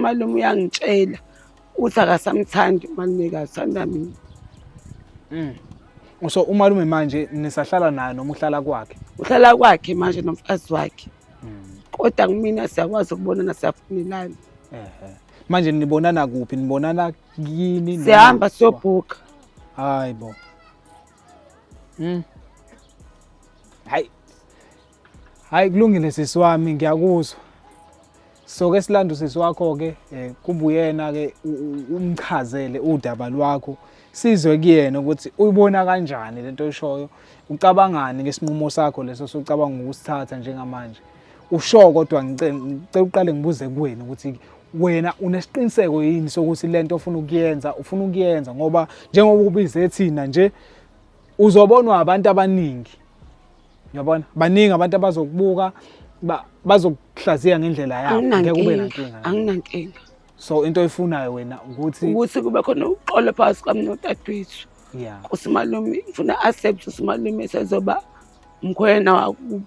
Umalume uyangitshela uthi akasamthandi umalumekazi, uthanda mina. So umalume manje nisahlala naye noma uhlala kwakhe? Uhlala kwakhe manje nomfazi wakhe. Kodwa kumina siyakwazi ukubonana, siyafonelana. Ehhe. Manje nibonana kuphi? Nibonana kini? Siyahamba siyobhuka. Hayi bo. Hayi. Hayi, kulungile sisi wami, ngiyakuzwa. So ke silanda usisi wakho ke, kubuyena ke umchazele udaba lwakho. Sizwe kuyena ukuthi uyibona kanjani lento oyishoyo, ucabangani ngesinqumo sakho leso socabanga ukusithatha njengamanje. Usho kodwa ngicela uqale ngibuze kuwena ukuthi wena unesiqiniseko yini sokuthi lento ofuna ukuyenza ufuna ukuyenza, ngoba njengoba ubize thina nje uzobonwa abantu abaningi. Uyabona, baningi abantu abazokubuka, bazokuhlaziya ngendlela yabo, ngeke ube nankinga. Anginankinga. So into oyifunayo wena ukuthi ukuthi kube khona uxolo phakathi kwami nodadewethu. Yeah. Usimalume ngifuna accept usimalume sezoba mkhwena wakubo.